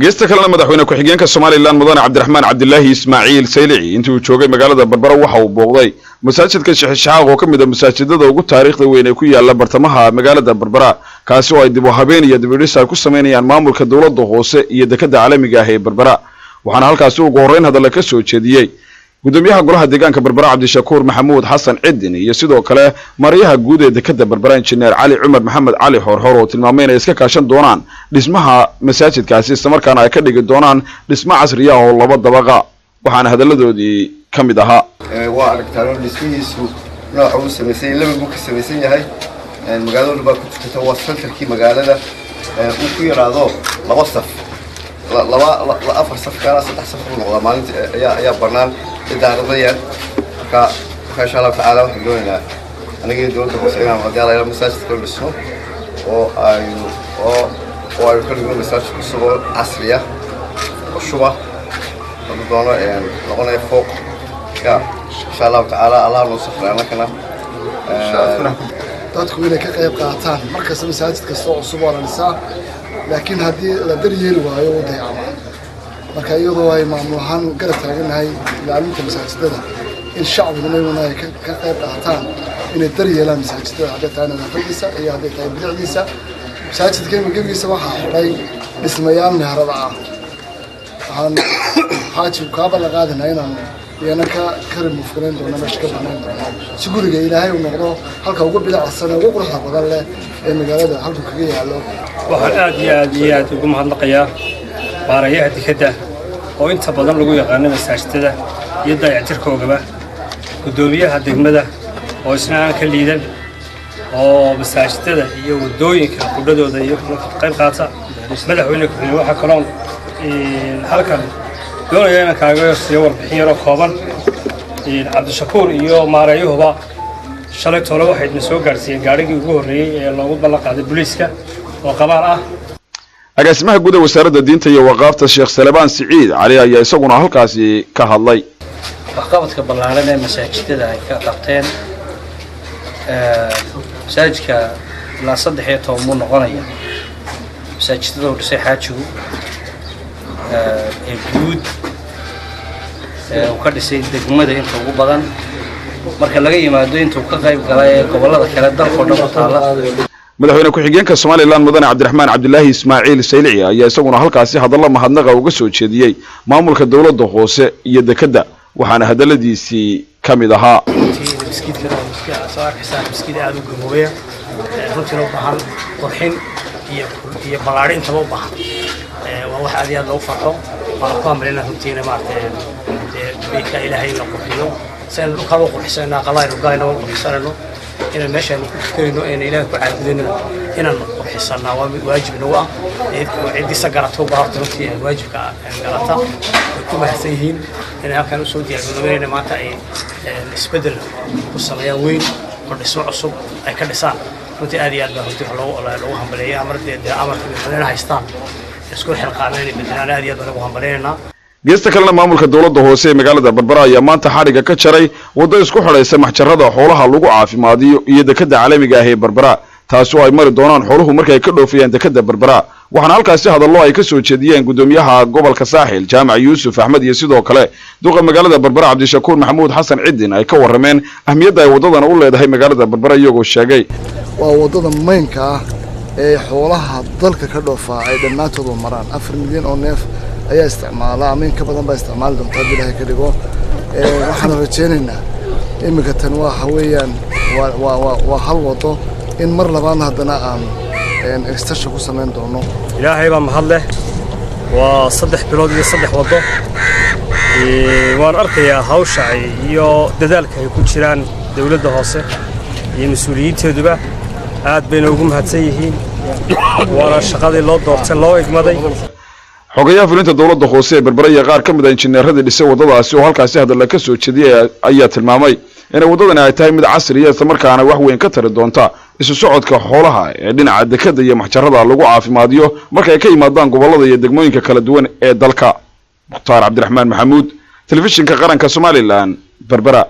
Geesta kalena, madaxweyne ku-xigeenka Somaliland, mudane Cabdiraxmaan Cabdilaahi Ismaaciil Saylici, intii uu joogay magaalada Berbera waxa uu booqday masaajidka Sheekh Isxaaq oo ka mid ah masaajidada ugu taariikhda weyn ee ku yaala bartamaha magaalada Berbera, kaasi oo ay dib u habeen iyo dib u dhis ay ku samaynayaan maamulka dowladda hoose iyo dekadda caalamiga ah ee Berbera. Waxaana halkaasi ugu horreyn hadalla ka soo jeediyey gudoomiyaha golaha deegaanka Berbera, Cabdishakuur Maxamuud Xasan Cidin, iyo sidoo kale maarayaha guud ee dekadda Berbera, Injineer Cali Cumar Maxamed Cali Xoorxoor, oo tilmaamay inay iska kaashan doonaan dhismaha masaajidkaasi, islamarkaana ay ka dhigi doonaan dhismo casri ah oo laba dabaqa. Waxaana hadalladoodii ka mid ahaa: Waa aragtaan dhismihiisu nooca uu samaysan yahay, laba buu ka samaysan yahay. Magaalada baa ku tukata, waa centerkii magaalada. Uu ku yaraado laba saf, laba, afar saf kaana, saddex saf buu noqdaa maalinta ayaa bannaan idaaradayaan. Marka insha Allahu tacaala waxaan doonaynaa aniga iyo dowladda hoose inaan haddii Alla masaajidka la dhisno oo aynu ka dhigno masaajid cusub oo casri ah oo shuba hadduu doono noqonaya fooq ya, insha Allahu tacaala. Allah noo safray annakana. Dadku inay ka qayb qaataan markasta. Masaajid kasta oo cusub waa la dhisaa, laakiin haddii la daryeeli waayo wuu dayacmaa. Marka iyadoo ay maamul ahaan garab taagannahay ilaalinta masaajidada, in shacbiguna iyaguna ay ka qayb qaataan inay daryeelaan masaajidada, hadday tahay nadaafadiisa iyo hadday tahay bilicdiisa. Masaajidka ima gebigiisa waxaa xidhay dhismayaal meherada ah. Waxaan xaaji kaa ballan qaadinaa inaan iyana ka remove garayn doono, meesha ka banayn doono, si guriga Ilaahay uu noqdo halka ugu bilicsan, ugu quruxda badan leh ee magaalada halkuu kaga yaalo. Waxaan aad iyo aad iyo aad ugu mahadnaqayaa maarayaha dekedda oo inta badan lagu yaqaano masaajidada iyo dayactirkoogaba, guddoomiyaha degmada oo isna aan ka liidan oo masaajidada iyo waddooyinka qudhadooda iyo ka qayb qaata. Madaxweyne ku-xigeen, waxaa kaloon halkan doonaya inaan kaaga siiyo warbixin yaroo kooban. Cabdishakuur iyo maareeyuhuba shalay tole waxay idin soo gaadhsiiyeen gaadhigii ugu horreeyey ee loogu ballan qaaday booliiska oo qabaal ah. Agaasimaha guud ee wasaaradda diinta iyo waqaafta, Sheekh Salebaan Siciid Cali, ayaa isaguna halkaasi ka hadlay. Waxqabadka ballaaran ee masaajidada ay ka qabteen, masaajidka ilaa 13 buu noqonaya masaajidada uu dhisay xaajigu ee guud ee uu ka dhisay degmada inta ugu badan, marka laga yimaado intuu ka qayb galay ee gobollada kale dalkao dhan ku taalla. Madaxweyne ku-xigeenka Somaliland, mudane Cabdiraxmaan Cabdilaahi Ismaaciil Saylici, ayaa isaguna halkaasi hadallo mahadnaqa uga soo jeediyey maamulka dowladda hoose iyo dekedda. Waxaana hadalladiisii ka mid ahaa: Runtii maskiidkan waa maskiid aad soo arkaysaan, maskiid aad u gaboobaya, runtiina u baahan qurxin iyo ballaadhin intaba u baahan. Waa wax aad iyo aad loogu farxo, waana ku hambalina runtiina maaragtay dee beydka Ilaahay in la qurxiyo, si aynu dhulkaan u qurxisanayno, aqalada aynu galayno u qurxisanayno, inaan meesha aynu ku tukanayno aynu Ilaahay ku caabudayno inaan qurxisanaa waa mid waajib nagu ah. Ciddisa garato baa horta runtii waajibka garata. Way ku mahadsan yihiin inay halkan usoo diyaargaroobeen maanta ay isbeddel ku sameeyaan weyn oo dhismo cusub ay ka dhisaan. Runtii aad iyo aad baa runtii wax loogu hambaleeyay amar dee amarka madaxweynaha haystaan isku xilqaameen inay bedelaan. Aad iyo aad baan ugu hambaleynaynaa. Geesta kalena, maamulka dowladda hoose ee magaalada Berbera ayaa maanta xadhigga ka jaray waddo isku xidhaysa maxjarada xoolaha lagu caafimaadiyo iyo dekadda caalamiga ah ee Berbera, taasi oo ay mari doonaan xooluhu markay ka dhoofayaan dekadda Berbera. Waxaana halkaasi hadallo ay ka soo jeediyeen guddoomiyaha gobolka Saaxil, Jaamac Yuusuf Axmed, iyo sidoo kale duqa magaalada Berbera, Cabdishakuur Maxamuud Xasan Cidin, ay ka warrameen ahmiyadda ay waddadan u leedahay magaalada Berbera, iyagoo sheegay: Waa waddada maynka ah ee xoolaha dalka ka dhoofaa ay dhammaantoodu maraan. 4 milyan oo neef ayaa isticmaala ama in ka badan baa isticmaali doonta haddii Ilaahay ka dhigo. Waxaana rajaynaynaa iminka tan waxa weeyaan waa hal waddo, in mar labaadna haddana aan extension ku samayn doono. Ilaahay baa mahad leh. Waa 3 bilood iyo 3 waddo. Waan arkayaa hawsha ay iyo dadaalka ay ku jiraan dowladda hoose iyo mas-uuliyiinteeduba. Aad bayna ugu mahadsan yihiin, waana shaqadii loo doortay, loo igmaday. Xogayaha fulinta dowladda hoose ee Berbera iyo qaar ka mid ah injineeradii dhisay waddadaasi oo halkaasi hadalla ka soo jeediyay ayaa tilmaamay inay waddadani ay tahay mid casriya, islamarkaana wax weyn ka tari doonta isu socodka xoolaha ee dhinaca dekadda iyo maxjarada lagu caafimaadiyo marka ay ka yimaadaan gobollada iyo degmooyinka kala duwan ee dalka. Mukhtaar Cabdiraxmaan Maxamuud, Telefishinka Qaranka Somaliland, Berbera.